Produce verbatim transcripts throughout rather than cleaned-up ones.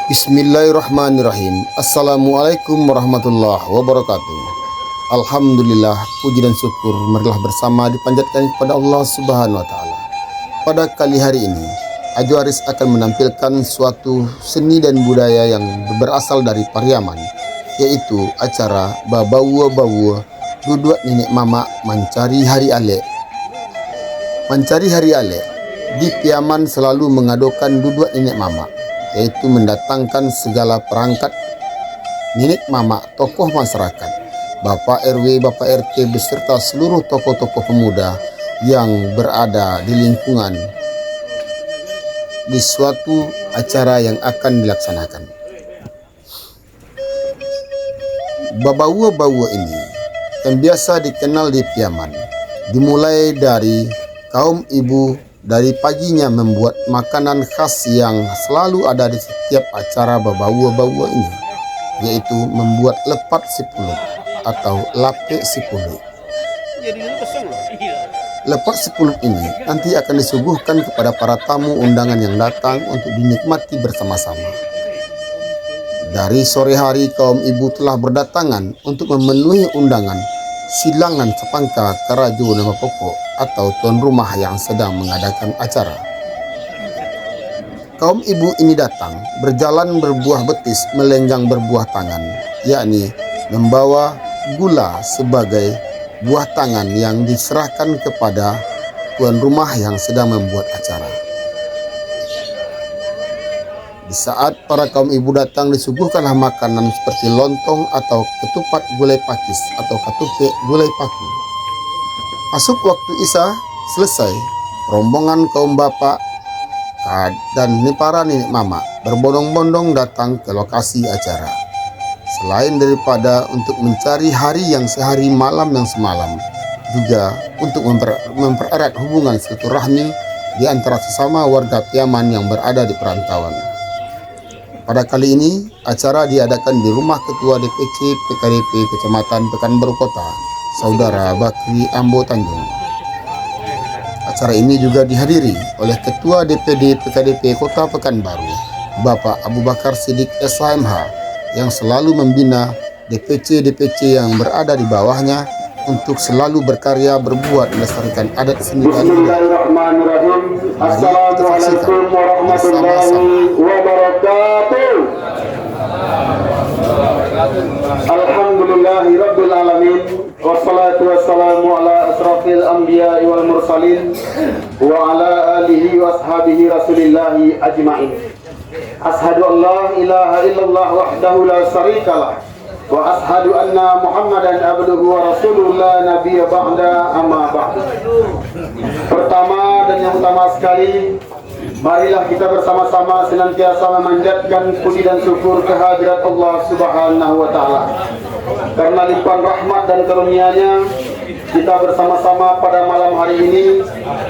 Bismillahirrahmanirrahim. Assalamualaikum warahmatullahi wabarakatuh. Alhamdulillah, puji dan syukur marilah bersama dipanjatkan kepada Allah Subhanahu wa Ta'ala. Pada kali hari ini, Ajo Aris akan menampilkan suatu seni dan budaya yang berasal dari Pariaman, yaitu acara babawua-bawua duduak niniak mamak mancari hari alek. Mancari hari alek, di Piaman selalu mangadokan duduak niniak mamak, yaitu mandatangkan sagala parangkat niniak mamak, tokoh masarakat, Bapak R W, Bapak R T, beserta seluruh tokoh-tokoh pemuda yang berada di lingkungan di suatu acara yang akan dilaksanakan. Babawua-bawua ini yang biasa dikenal di Piaman, dimulai dari kaum ibu dari paginya membuat makanan khas yang selalu ada di setiap acara babawua-bawua ini, yaitu membuat lepat sipuluik atau lapek sipuluik. Lepat sipuluik ini nanti akan disuguhkan kepada para tamu undangan yang datang untuk dinikmati bersama-sama. Dari sore hari, kaum ibu telah berdatangan untuk memenuhi undangan silang nan sapangka karajo nan bapokok atau tuan rumah yang sedang mengadakan acara. Kaum ibu ini datang berjalan berbuah betis, melenggang berbuah tangan, yakni membawa gula sebagai buah tangan yang diserahkan kepada tuan rumah yang sedang membuat acara. Di saat para kaum ibu datang, disuguhkanlah makanan seperti lontong atau ketupat gulai pakis atau katupek gulai paku. Masuk waktu Isya, selesai, rombongan kaum bapak, ka-, dan ni para niniak mamak berbondong-bondong datang ke lokasi acara. Selain daripada untuk mencari hari yang sehari, malam yang semalam, juga untuk memper-, mempererat hubungan silaturahmi di antara sesama warga Piaman yang berada di perantauan. Pada kali ini, acara diadakan di rumah Ketua D P C P K D P Kecamatan Pekanbaru Kota, Saudara Bakri Ambo Tanjung. Acara ini juga dihadiri oleh Ketua D P D P K D P Kota Pekanbaru, Bapak Abu Bakar Sidik, S H M H, yang selalu membina D P C-D P C yang berada di bawahnya untuk selalu berkarya, berbuat, melestarikan adat seni dan budaya. Bismillahirrahmanirrahim. Mari kita saksikan bersama-sama. Assalamualaikum warahmatullahi wabarakatuh. Alhamdulillahirabbil alamin. Wassalatu wassalamu ala asrafil anbiya'i wal mursalin, wa ala alihi wa ashabihi Rasulillahi ajmain. Asyhadu an la ilaha illallah wahdahu la syarikalah, wa asyhadu anna Muhammadan abduhu wa rasuluh la nabiyya ba'da, amma ba'du. Pertama dan yang utama sekali, marilah kita bersama-sama senantiasa memanjatkan puji dan syukur kehadirat Allah Subhanahu wa Ta'ala. Karena limpahan rahmat dan karunia-Nya, kita bersama-sama pada malam hari ini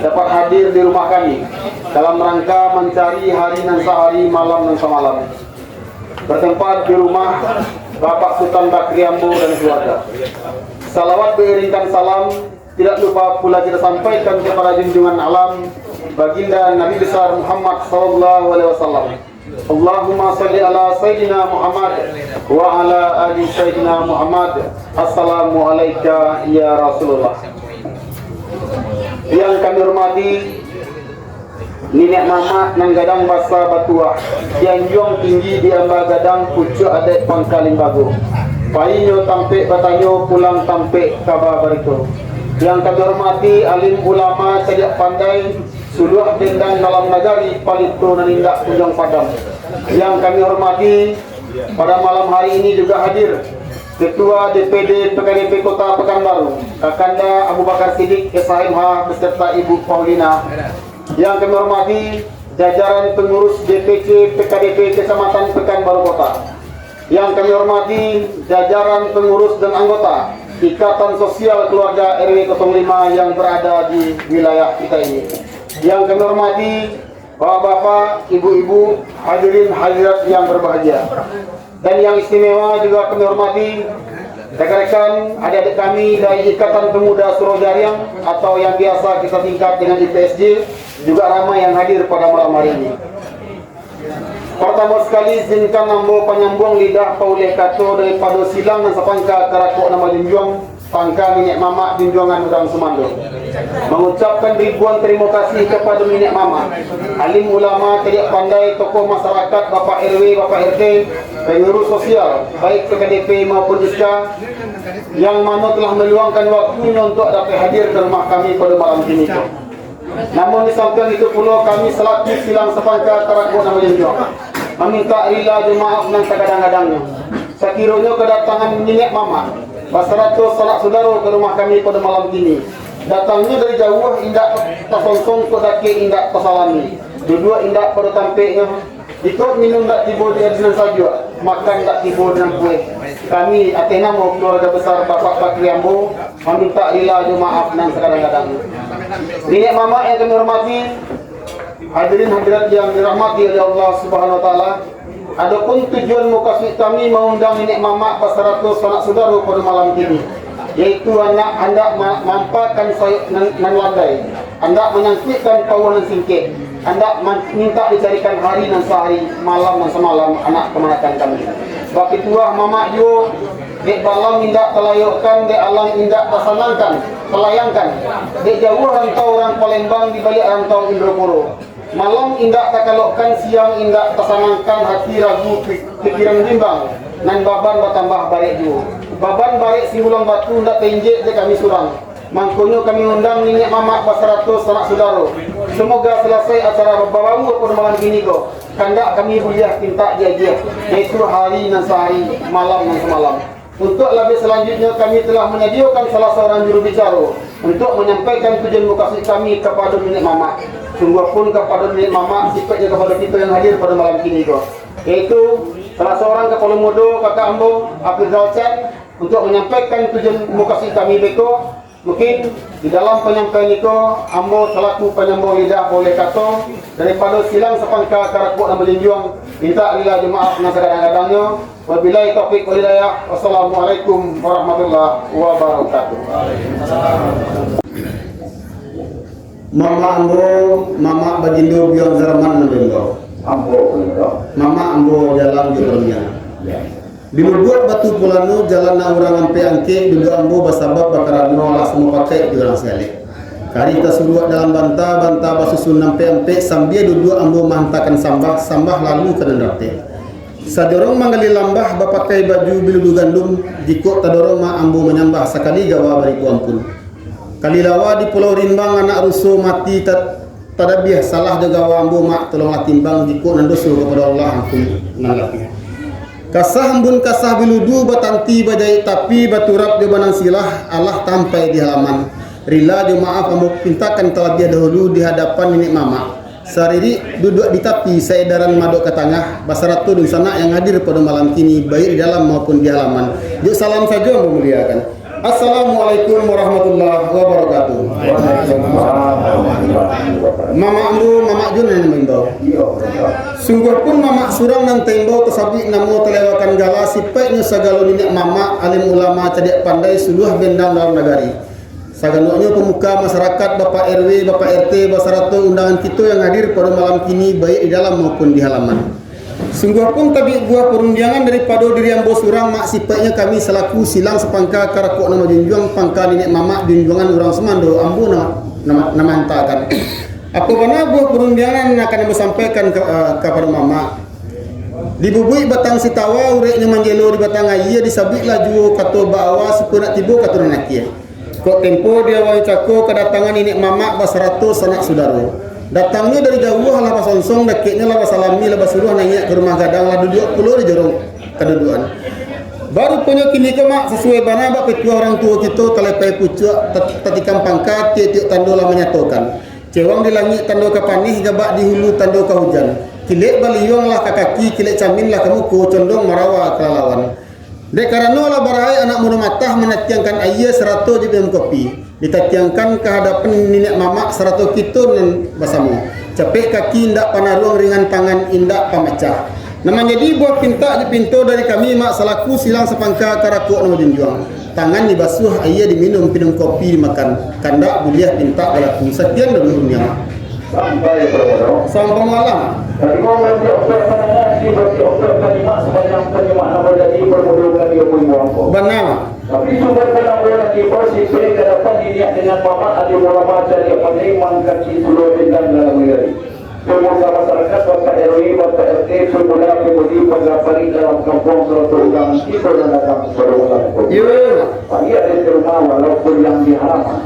dapat hadir di rumah kami dalam rangka mencari hari nan sahari, malam nan samalam, bertempat di rumah Bapak Sutan Bakri Ambo dan keluarga. Salawat beriringkan salam tidak lupa pula kita sampaikan kepada junjungan alam, Baginda Nabi Besar Muhammad sallallahu alaihi wasallam. Allahumma salli ala Sayyidina Muhammad wa ala ali Sayyidina Muhammad. Assalamu alaika ya Rasulullah. Yang kami hormati, niniak mamak nan gadang basa batuah, dianjuang tinggi, diamba gadang pucuak adaik pangka limbago. Painyo tampek batanyo, pulang tampek kaba barito. Yang kami hormati, alim ulama cadiak pandai, suluah dendang dalam nagari, palito nan indak kunjuang padam. Yang kami hormati, pada malam hari ini juga hadir Ketua D P D P K D P Kota Pekanbaru, Kakanda Abu Bakar Sidik, S H M H, beserta Ibu Paulina. Yang kami hormati jajaran pengurus D P C P K D P Kecamatan Pekanbaru Kota. Yang kami hormati jajaran pengurus dan anggota Ikatan Sosial Keluarga R W kosong lima yang berada di wilayah kita ini. Yang kami hormati Bapak-bapak, ibu-ibu, hadirin hadirat yang berbahagia. Dan yang istimewa juga kami hormati rekan-rekan adik-adik kami dari Ikatan Pemuda Surojariang atau yang biasa kita singkat dengan I P S J, juga ramai yang hadir pada malam hari ini. Partamo sakali, izinkan ambo panyambuang lidah pauleh kato daripado silang nan sapangka karakok nan bajunjuang, pangka niniak mamak junjuangan urang sumando. Mangucapkan ribuan tarimo kasih kapado niniak mamak, alim ulama, cadiak pandai, tokoh masarakat, Bapak R W, Bapak R T, pangurus sosial, baik P K D P maupun I S K A, yang mano telah maluangkan waktunyo untuak dapek hadir ka rumah kami pado malam kini ko. Namun, di sampiang itu pulo, kami salaku silang sapangka karakok nan bajunjuang, mamintak rila jo maaf nan sagadang-gadangnyo. Sakironyo kadatangan niniak mamak basarato sanak sudaro ka rumah kami pado malam kini, datangnyo dari jauah, indak tasonsong, kok dakek indak tasalami, duduak indak pado tampeknyo, jikok minum dak tibo di nan sajuak, makan dak tibo di nan pueh. Kami, ateh namo kaluarga besar Bapak Bakri ambo, mamintak rila jo maaf nan sagadang-gadang. Niniak mamak yang kami hormati, hadirin hadirat yang dirahmati oleh Allah Subhanahu wa Taala, adopun tujuan mukasuik kami maundang niniak mamak basarato sanak sudaro pado malam kini, yaitu anak handak ma-, mampakan sayok nan, nan landai, handak manyangkuikkan pauah nan singkek, handak man-, mintak dicarikan hari nan sahari, malam nan samalam, anak kamanakan kami. Bakitulah mamak juo, dek balam indak talayokkan, dek alang indak tasanangkan, talayangkan, dek jauah rantau urang Palembang di baliak rantau Indropuro. Malam indak takalokkan, siang indak tasanangkan, hati ragu, pi-, pikiran bimbang, nan baban batambah barek juo. Baban barek sibulang batu indak tainjek dek kami surang. Mangkonyo kami undang niniak mamak basarato sanak sudaro. Samoga salasai acara babaua pado malam kini ko, kandak kami buliah pintak diagiah, yaitu hari nan sahari, malam nan samalam. Untuak labiah salanjuiknyo, kami telah manyadiokan salah saurang juru bicaro untuak manyampaikan tujuan mukasuik kami kapado niniak mamak. Sungguahpun kapado niniak mamak, sipaiknyo kapado kito yang hadir pado malam kini ko, yaitu salah saurang kapalo mudo, kakak ambo, Afrizal Chan, untuak manyampaikan tujuan mukasuik kami beko. Mungkin di dalam panyampaian iko, ambo salaku panyambuang lidah bauleh kato, daripado silang sapangka karakok nan bajunjuang, mintak rila jo maaf nan sagadang-gadangnyo. Wabillahi taufik wal hidayah. Wassalamualaikum warahmatullahi wabarakatuh. Mamak ambo, Mamak Bagindo Biang Zarman nan baimbau. Ambo baimbau. Mamak ambo jalan jo dunia. Ya. Di Lubuak Batu Pulano, jalan nan urang ampek angkek, duduak ambo basabab bakarano alah samupakaik jo urang Sialek. Karih tasuruak dalam banta, banta basusun ampek-ampek, sambia duduak ambo mahantakan sambah, sambah lalu ka nan dapek. Sadorong manggali lambah, bapakai baju biludu gandum, jikok tadorong mak ambo manyambah, sakali gawa baribu ampun. Kalilawa di Pulau Rimbang, anak ruso mati ta-, tadabiah, salah jo gawa ambo mak, tolonglah timbang, jikok nan doso kapado Allah, ampun nan labiah. Kasah embun kasah biludu, batanti bajaik tapi, baturap jo banang silah, alah tampai di halaman. Rila jo maaf ambo pintakan talabiah dahulu di hadapan niniak mamak. Saririk duduak di tapi, saedaran madok ka tangah, basarato dunsanak yang hadir pado malam kini, baiak di dalam maupun di halaman. Jo salam sajo ambo muliakan. Assalamualaikum warahmatullahi wabarakatuh. Mamak ambo, Mamak Jun nan maimbau. Sungguah pun mamak surang nan taimbau, tasabuik namo, talewakan gala, sipaiknyo sagalo niniak mamak, alim ulama, cadiak pandai, suluah bendang dalam nagari. Saganoknyo pamuka masarakat, Bapak R W, Bapak R T, basarato undangan kito yang hadir pado malam kini, baiak di dalam maupun di halaman. Sungguah pun tabiak buah parundiangan daripado diri ambo surang, mak, sipaiknyo kami salaku silang sapangka karakok nan bajunjuang, pangka niniak mamak junjuangan urang sumando, ambo na-, na-, nan mahantakan. Apo bana buah parundiangan nan akan ambo sampaikan ka, eh, kapado mamak? Dibubuik batang sitawa, ureknyo manjelo di batang aia, disabuiklah juo kato baawa, suko nak tibo kato nan akia. Kok tempo di awal cako, kadatangan niniak mamak basarato sanak sudaro. Datangnyo dari jauah lah basonsong, dakeknyo lah basalami, lah basuruah naiak ka rumah gadang, lah duduak pulo di jorong kadudukan. Baruponyo kiniko, mak, sasuai bana bak pituah urang tuo kito, talapai pucuak, tat-, tatikam pangka, tiok-tiok tando lah manyatokan. Cewang di langik tando ka paneh, gabak di hulu tando ka hujan. Kilek baliuang lah ka kaki, kilek camin lah ka muko, condong marawa ka lalawan. Dek karano lah baraek anak mudo matah, manatiangkan aia sarato jo minum kopi. Ditatiangkan ka hadapan niniak mamak sarato kito nan basamo. Capek kaki indak panaruang, ringan tangan indak pamacah. Nan manjadi buah pintak jo pinto dari kami, mak, salaku silang sapangka karakok nan bajunjuang. Tangan dibasuah, aia diminum, pinum kopi dimakan. Kandak buliah pintak balaku. Sakian dulu dunia. Sampai pado. Sampai malam. Berarti orang terima sepanjang terima nama dari bermula kali yang ibu ambo. Bana. Tapi sumber penambahan di posisi ke depan ini dengan mamak alim ulama jadi pandai mangkaji seluruh bintang dalam negeri. Pemuda masyarakat, Bapak R W, Bapak R T, pemuda, pemudi, pagapari dalam kampung, sarato urang tibo nan datang pada malam ko. Yo. Bagi ada di rumah walaupun yang di halaman.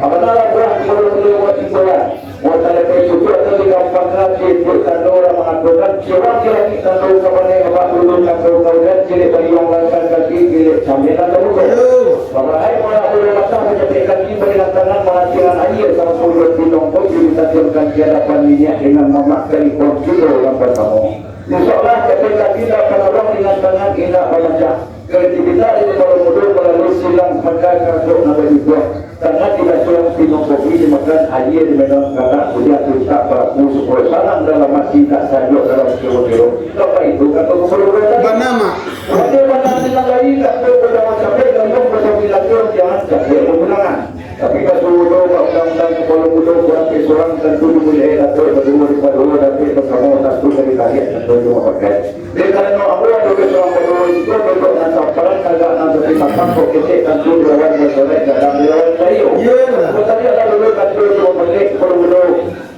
Apabila buah kalau beliau buat imbauan, mau tanda kutip atau di gampang hati, buat tanda orang mengatakan, siapa di langit tanda kapanai, apa dulu tanda kau dan cilik baliwang langkah kaki, cilik sambil tanda buka. Yo. Bahai mula bulu mata menjepit kaki, berikan tangan, mengancingkan air, sama puluh pinong kopi, ditajamkan di hadapan minyak dengan memakai konculo yang pertama. Insya Allah, kata kaki tak pernah dengan tangan indak memecah. Kreativitas di kepala muda melalui silang maka katuk nama juga. Tangan dibasuh pinong kopi dimakan air diminum kata kuliah tu tak berapu supaya sanang dalam hati tak sajuk dalam kiro-kiro. Apa itu kata gubernur tadi? Bana, Mak. Bagaimana dengan lain kata berdama capek gandum bersama laki jangan capek menggunakan. Tapi kasuruh do, ka undang-undang kapalo mudo, kurang ke surang, tantu dibuliah, dapek baduo, dipaduo, dapek basamo, tantu ka ditarik, tantu jo mapakai. Dek karano ambo ado ke surang baduo, iko bebek nan tamparan, tagak nan tapi matang, kok ketek, tantu dilawan basorai, gadang dilawan kayu. Iyo, bana. Ambo tadi alah dulu, tantu jo mapakai, kapalo mudo,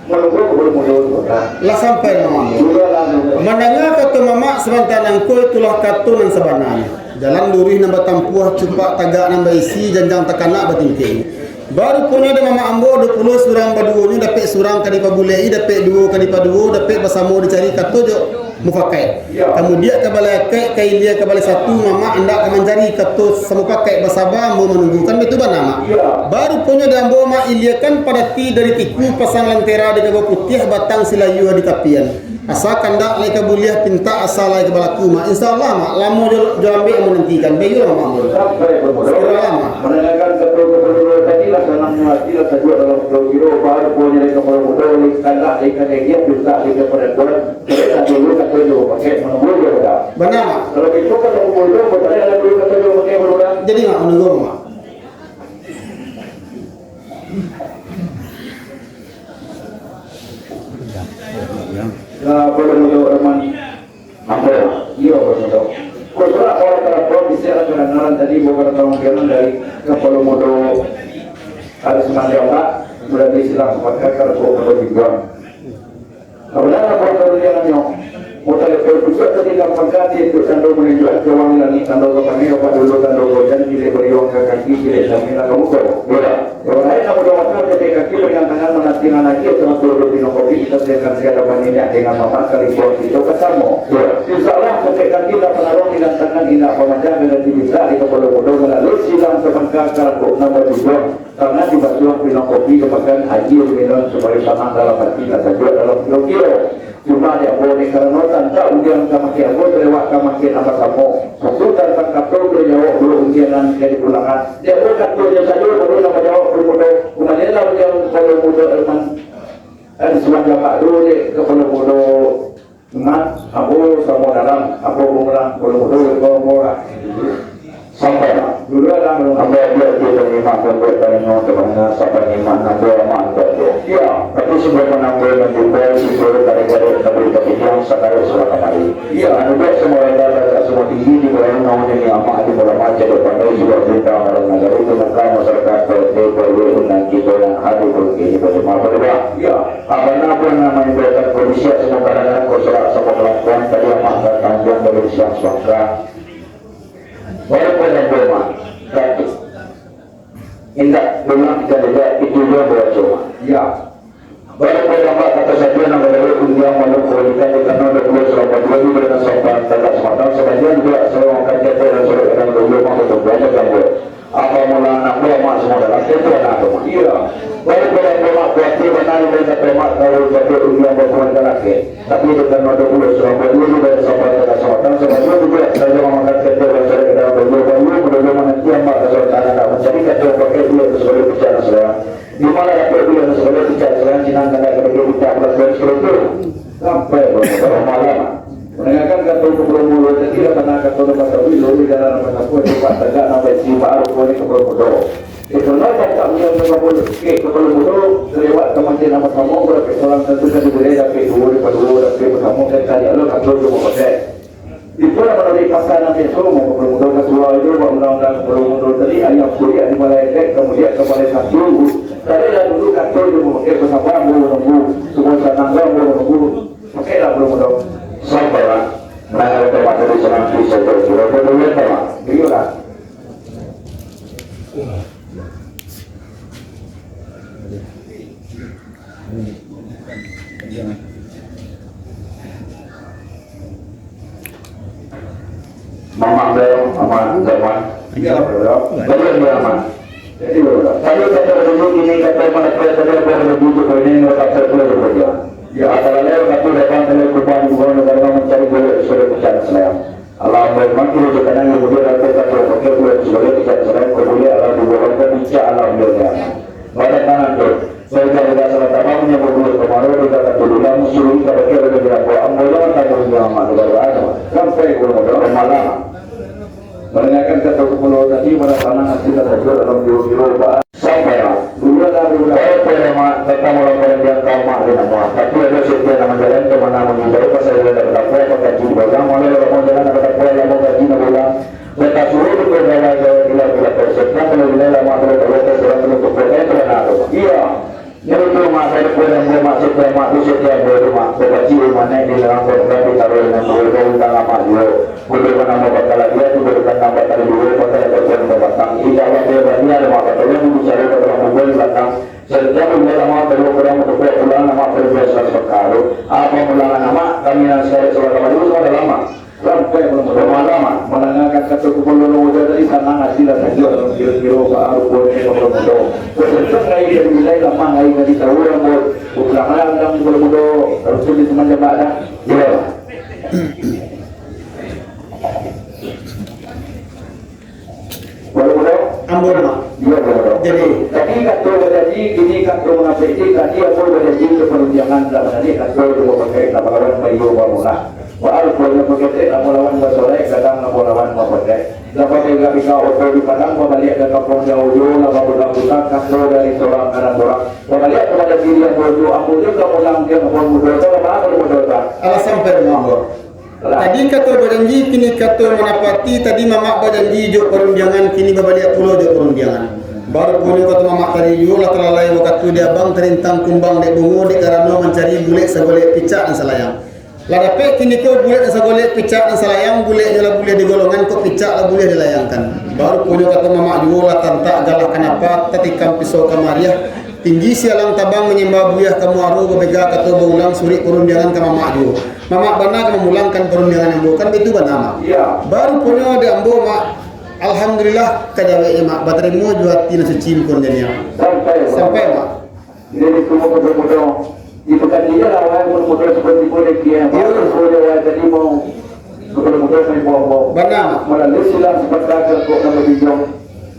manunggu kapalo mudo tu, nah. Lah sampai, Mak. Sudah lah, sudah. Mandanga kato mamak sabanta nangko, itulah kato nan sabananyo. Jalan luruih nan batampuah, cupak tagak nan baisi, janjang takanak batingkek. Baruponyo dek mamak ambo, duo puluah surang baduonyo, dapek surang ka dipabuleki, dapek duo ka dipaduo, dapek basamo dicari, kato jo mufakaik. Kamudiak ka balai akaik, ka ilia ka balai satu, mamak indak ka mancari, kato samufakaik, basaba ambo manunggu, kan baitu bana, Mak? Baruponyo dek ambo, Mak, iliakan padati dari tiku, pasang lentera di gabah putiah, batang silayua di tapian. Asa kandak lai ka buliah, pintak asa lai ka balaku, Mak. Insya Allah, Mak, lamo jo, jo lambek ambo nantikan. Baitu lah, Mak, ambo. Sampai bermula. Segeralah, Mak. Mendengarkan satu gubernur tadi lah sanang hati lah sajuak dalam kiro-kiro, baru pun jadi kepala muda, lai kandak lai ka negiah, pintak lai ka padantuan. Jadi tak dulu kata dulu pakai menunggu dia udah. Bana, Mak. Kalau itu kata gubernur, bertanya dulu kata dulu pakai berurang. Jadi, Mak, menunggu, Mak. Ya, boleh dulu, Rahman. Ambo, iyo, batua. Kok surat awal talapor, bisiak lah kadangaran tadi, bukan tanggung jawab dari kapalo mudo Aris Manjamba, sudah disilang sepakat, kalau kok mudo dibuang. Kabenaran buat karulianannyo, mutalipor pucuk tadi dalam pangkati, itu tando menunjuak ke wang langik, tando kapangil, opak dulu, tando gojan, kilik bariwang ka kaki, kilik sambil ka muko. Iyo. Orang lain nak mudo makan, jadi kaki, pegangan tangan, mananti nan lagi, atau nak turun minum kopi, kita sediakan siap dapat minyak dengan mamak, kalikuang kito kasamo. Insya Allah, kaki tak pengaruh dengan tangan, indak pamacah dengan diminta di kapalo mudo melalui silang semangka, kalakuk nan bajujuang, tangan dibasuah, pinang kopi dimakan, aia diminum, supaya sanang dalam hati, tak sajuak dalam kiro-kiro. Cuma di ambo ni karano tantak undiang ka makin ambo, talewat ka makin ambo samo. Sudah tangkato, baliau jawab dulu undiang nan ka dipulangan. Di ambo katonyo sajo, baru nak manjawab dulu mudo. Kumalianlah undiang kapalo mudo Elman. Eh, sudah jamak dulu dek kapalo mudo Mat, ambo samo dalam, ambo pulang, kapalo mudo, ambo murah. Sampai lah. Dulu lah, dulu. Ambo biar dia terima, ambo terima, terima, sampai lima, ambo aman, ambo. Iya. Tapi sebelum menambah dan jumpa, sebelum tarik-tarik, tapi tapi yang sakali sudah kembali. Iya. Anu dia semua rendah, tak semua tinggi, di bawah naungan ini amat, di bawah macam, di pandai, sudah perintah, malam nagari, itu maka masyarakat, P R T, P R W, undang kita yang hadir, pun ini pada maaf, pada maaf. Iya. Apa nama yang main buatan polisi, semua kalangan, kau serak, semua kelakuan, tadi amat, tak tanggung, dari siang suaka. Baru pada rumah, satu. Indak, memang kita lihat itu dia bawa cuma. Ya. Baru pada nampak kata saja nama dari undian malam kualitas di tanah dan dua selamat dua di berikan sopan tanda semata sebagian juga seorang kaca dan surat dengan dulu maka berbuat bergambar. Apa mula anak buah mak semua dalam tempoh anak rumah. Iya. Baru pada rumah kuatir benar dan kata mak tahu jatuh undian berbuat lelaki. Tapi tekan mata puluh surang bayu di daerah Sabah Tengah Selatan, sebab itu juga saja memakan kata dan cari kenal bayu-bayu, menurut menanti ambak kesultanan nak mencari kata pakai dia ke sebagai bicara selera. Di mana dapat dia ke sebagai bicara selera, Cina kena kena dia minta peraturan seperti itu. Sampai beberapa malam. Mendengarkan kata gubernur tadi, lah tanah kata dapat tapi, lalu di dalam dapat apa, cepat tegak, nampak si Pak Arif, boleh ke Bodo. Itu lah tak punya ke Bodo, ke Bodo, terlewat Kamantian nan basamo, barapek urang tantu ka dibulai, dapek duo, dapek duo, dapek basamo, kan kali alo kato jo mamakai. Itulah manuruik pasa nan biaso, mangko kapalo mudo kasuo jo, buat undang-undang kapalo mudo tadi, ayam kuliak di balai dek, kamudian ka balai satu. Tadi lah dulu kato jo mamakai, basamo ambo manunggu, sumo sanang ambo manunggu, pakailah kapalo mudo. Sampailah, manangkan kata mata di sanang, di sanang, di sanang, di sanang, di sanang. Iyolah. Mamak Dayang, Mamak Zaman. Iya. Balian dia, Aman. Jadi, kalau tak ada dulu, kini kata mana kata dia, dia ada duduk, kau ini, kau tak perlu, kau dia. Ya, asal ada, kata dia, kan, kalau kau buat, kau nak, kau mencari, kau nak, kau nak, kau nak, Alah, ambo mangko jo kanai, kamudian, rangkaikan, rangkaikan, bulan sabagai kicak sarai, kamudian, alah, duo rangkaian, kicak, alah, ambiak, ya. Badan tangan tu, saudara-saudara salah tabang, yang berbulan kemarin, kita tak dulu, langsung, kita pakai, kita bilang, buat ambo, jangan takut, jangan mak, kita doa, sampai, guru, doa, malam. Mendengarkan kata gubernur tadi, mana tanah, kita saja dalam biro-biro, Pak. Sampailah. Dulu lah, dulu lah. Baik, Pak Lemak, tetap orang paling diangkau mak di nama. Tapi ada setia nama jalan ke mana mengimbau pasal yang dapat apa, apa kaji di bawah. Malah dalam jalan dapat apa, lama kaji nak pulang. Beta suruh tu pegawai gawai gila-gila kau. Sekarang kalau gila lama kalau tak lupa, sekarang penutup kota itu lah nak tu. Iya. Nyo tu mak, dari kuliah mak, setia mak, tu setia mak, tu mak. Babaji rumah naik di dalam kota, di taruh dengan kau, kau undang amak juo. Bagaimana mau bakal dia tu, bagaimana bakal dulu, bakal bakal batang. Indak lah dia bani, ada mak, kata dia, dulu cari bakal mukul batang. Setiap bulan lama, kedua kurang, untuk pulang, nama kerja surat perkara. Apa pulangan nama, kami yang sekali surat kembali, itu sudah lama. Sampai belum berapa lama, mendengarkan kata gubernur muda tadi, sanang hati lah saja, dalam kira-kira, Pak Arif, boleh, Pak Muda. Kesentuh ngai dari wilayah lama, ngai dari tahu, yang buat, pulang lah, dalam gubernur muda, harus di teman jambak dah. Ya. Baru mudo? Ambo, Mak. Iyo, baru mudo. Jadi? Tadi kato bajanji, kini kato munafik, tadi ambo bajanji ka parundiangan, dak manarik kato jo mamakai, ka malawan baiyo bamulah. Baa ruponyo paketek, ka malawan basorai, gadang ka malawan bapakai. Lah babega-bega oto di Padang, babaliak ka kampuang jauah, lah babuta-buta kato dari sorang ka nan sorang. Babaliak kabake diri ambo tu, ambo tu ka pulang ka kampuang mudo tu, lah baa mudo tu. Alah sampai rumah ambo. Tadi kato bajanji, kini kato manapati, tadi mamak bajanji jo parundiangan, kini babaliak pulo jo parundiangan. Baru punyo kato mamak tadi juo, lah talalai wakatu di abang, tarintang kumbang dek bungo, dek karano mancari bulek sagolek picak nan salayang. Lah dapek kini ko bulek nan sagolek picak nan salayang, buleknyo lah buliah digolongkan, kok picak lah buliah dilayangkan. Baru punyo kato mamak juo, lah tantak galah kanapa, tatikam pisau kamariah, tinggi sialang tabang manyambah buliah ka muaro, babega kato baulang surik parundiangan ka mamak juo. Mamak bana ka mamulangkan parundiangan ambo, kan baitu bana, Mak? Iya. Baru punyo di ambo, Mak, alhamdulillah, ka jaweknyo, Mak, batarimo jo ati nan suci muko nan janiah. Sampai, Mak. Sampai, Mak. Jadi, semua mudo-mudo, itu kan dia lah, wahai mudo-mudo, seperti boleh dia, Mak. Iya. Boleh, wahai, tadi mau, mudo-mudo, main bohong-bohong. Bana, Mak. Malalui silang sebatang, kok nama dijong.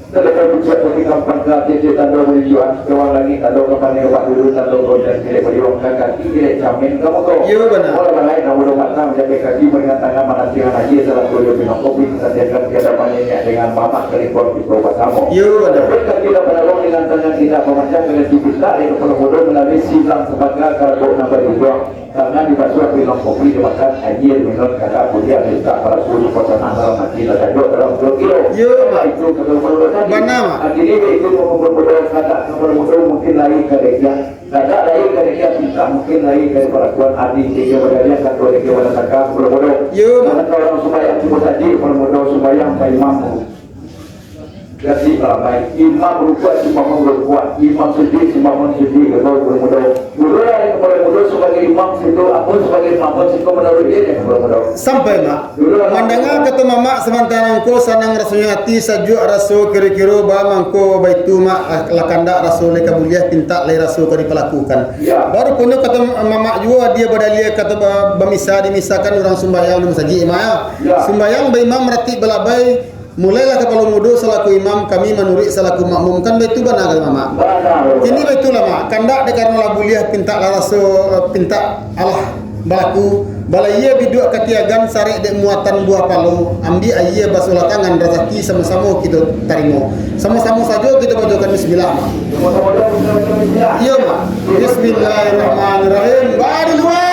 Talatai puncak putih kampang ka tiek-tiek tando manunjuakan, kawang langik tando kampang, opak dulu tando godan, kilek baliuang ka kaki, kilek camin ka muko. Iyo, bana. Mula balai nan ulun matang, japai kaki, maringan tangan, manantiangan aia, salah kuyo minum kopi, kasadiakan ka adapan niniak dangan mamak, kalingkuang kito basamo. Iyo, bana. Japai kaki lah balaluang, dangan tangan indak bamancang, kalati pintak dek kapalo mudo, malalui silang sabatang, karabok nan bajunjuang. Tangan dibasuah, minum kopi dimakan, aia diminum, kada buliah mintak baraso, suko sanang dalam ati, lah tajuak dalam duo kilo. Iyo. Nah, itu kapalo mudo tadi. Bana, Mak. Akhirnyo itu kapalo mudo, kada kapalo mudo mungkin lai ka dek dia. Kada lai ka dek dia, pintak mungkin lai ka dek parakuan ati, dek dia badaliah, kato dek dia badatangka kapalo mudo. Iyo, Mak. Manakah urang sumbayang cubo saji, kapalo mudo sumbayang ka imam. Jadi, ah, baik. Imam rukuak, si makmum rukuak. Imam sujud, si makmum sujud. Kapalo mudo. Dulu lah, kapalo mudo sabagai imam situ, ambo sabagai makmum situ, manuruik dia, kapalo mudo. Sampai, Mak. Dulu lah. Mandanga kato mamak samantang nangko, sanang rasonyo ati, sajuak raso kiro-kiro, ba mangko baitu, Mak, lah kandak raso lai ka buliah, pintak lai raso ka dipalakukan. Ya. Baru punyo kato mamak juo, dia badaliah kato ba-, bamisa, dimisakan urang sumbayang di masajik, Mak, ya. Ya. Sumbayang baimam ratik balabai, Mulailah kapalo mudo salaku imam, kami manuruik salaku makmum, kan baitu bana kan, Mamak? Bana. Kini baitulah, Mak. Kandak dek karano lah buliah, pintak lah raso, pintak alah balaku, Balayia biduak katiagan, sarek dek muatan buah palo, ambiak ayie basuolah tangan, razaki samo-samo kito tarimo. Samo-samo sajo kito bacokan bismillah, Mak. Iyo, Mak. Bismillahirrahmanirrahim. Ba di lua.